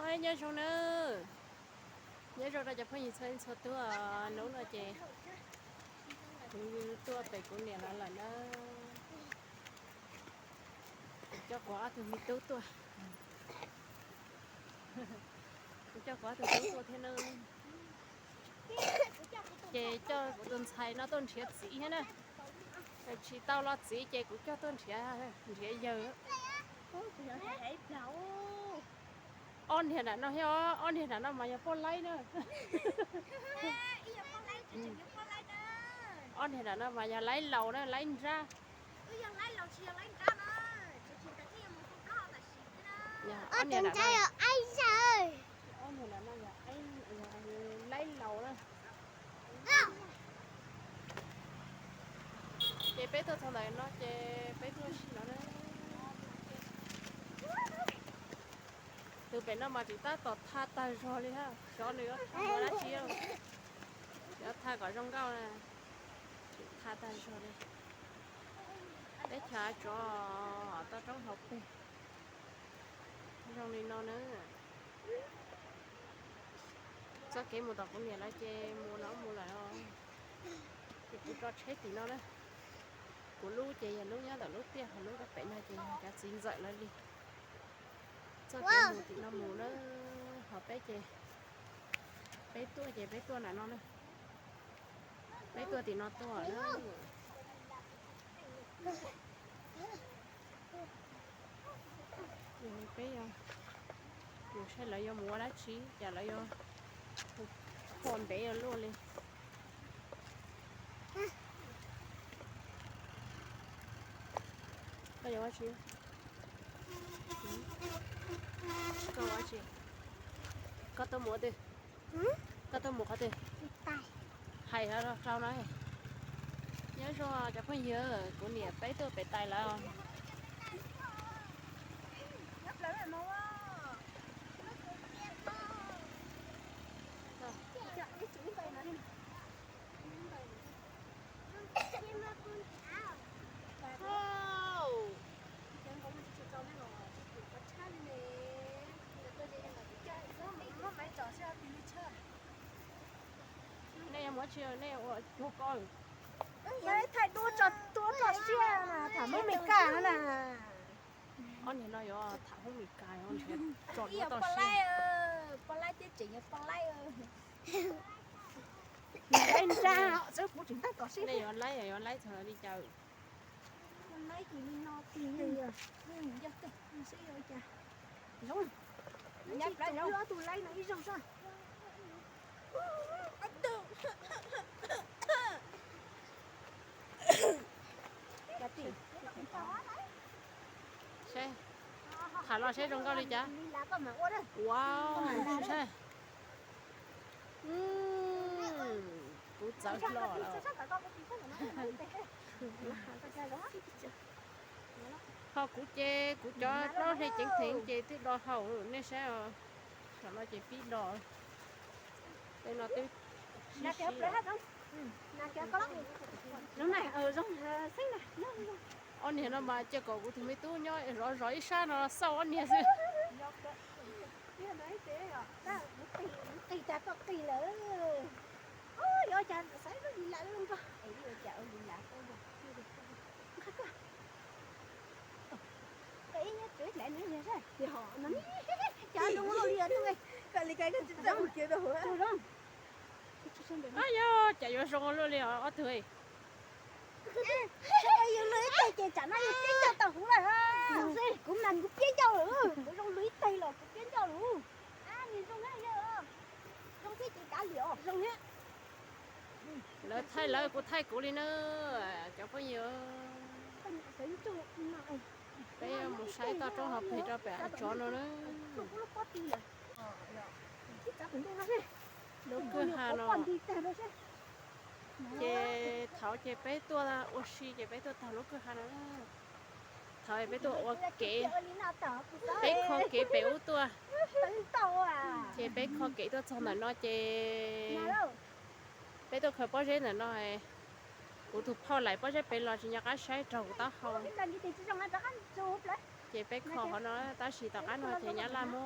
Nyob zoo na, nyob zoo rau cov phooj ywg txhua txhua tug. Hnub no ces kuv tuaj pem kuv niam lawv lawm na. Kuv coj kuv ob tug me tub tuaj, kuv coj kuv ob tug tub tuaj thiab na. Ces coj kuv tus ntxhais no tuaj nrhiav txiv thiab na. Tsis tau los txiv ces kuv coj tuaj nrhiav, nrhiav yawg. Ob niag nram no thiab, ob niag nram no mas yog poj laib na. Ob niag nram no mas yog laib laus na, laib nrab. Ob niag nram no, ob niag nram no yog laib laus na. Ces peb tuaj txog ntawm no ces peb tuaj si no na. Tus pem no mas tsis tab tom tha tag zog li, xyov nws yuav tha ua dab tsi, yuav tha kom zoo nkauj na. Tsis tha tag zog li. Teb chaws tsov toj roob hauv pes zoo li no na. Txoj kev mus tom kuv niam lawv ces mus no mus lawm os. Ces kuv tso tsheb tim no na. Kuv lub ces yog lub nyob ntawm lub tiaj, ho lub rau pem no ces yog cov txiv ntxawm lawv li. Txoj kev mus tim no mus na, ho peb ces peb tuaj ces peb tuaj nram no na. Peb tuaj tim no tuaj na. Peb yuav saib lawv yuav mus ua dab tsi, cas lawv yuav mus ntev ua luaj li. Koj yuav ua tsi? Koj ua tsi? Koj tuaj mus twg? Koj tuaj mus qhov twg? Hais rau no. Nyob zoo cov phooj ywg, kuv niam peb tuaj pem tais lawm. Nej yuav mus tsi, nej ua cuag ko. Thaij duab tso, duab tso siab, tham hmoob Mes Kas no na. Ob niag no yuav tham hmoob Mes Kas, tso duab tso siab. Poj laib, poj laib thiab tseem yog poj laib. Nra, kuv tseem tab tom siab. Nej yuav laib, yuav laib txog li cas? Zoo, ob tug laib no ib zaug soj. Seb, tham los seb zoo nkauj li cas. Wow, seb. Kuv txawv hlo lawm. Ho kuv ces kuv cov plaub hli ceev theev ces twb do haus, nej saib os. Tam no ces pib do. Tej no twb sib sib. Ob niag no mas cia kom kuv tus me tub nyob zov zov ib sab no xauj ob niag xwb. Qis tas koj qis lawm. Yuav cas xaiv lub li lam zoo nkauj es yuav cas ua li lam koj. Ib nyob tsev lam nws niag sab, cov zoo luaj li os. Koj li koj tsis txawj mus kiag rau hauv. Yog cas yuav zoo luaj li os ob tug. Yus lwm ib teg ces tsam no yus piab ncauj tau huv lawm. Kuv mas kuv piab ncauj lawm, kuv zoo lwm ib teg los kuv piab ncauj lawm. Nws zoo, zoo thiab ces kav liam os. Zoo thiab. Lawv thaij lawv, kuv thaij kuv li na, cov phooj ywg. Peb mus saib toj roob hauv pes rau pem av tsov no na. Lub kwj ha no. Ces thaum ces peb tuaj ua si ces peb tuaj tag lub kwj ha no. Thaum peb tuaj ua kev, peb kho kev pem ub tuaj, ces peb kho kev tuaj txog ntawm no ces peb tuaj khaws pob zeb ntawm no. Kuv tus phauj laim pob zeb pem los tsis nco qab saib raug kuv taub hau. Ces peb kho qhov no, tab sis tom qab no ces nyab laj muab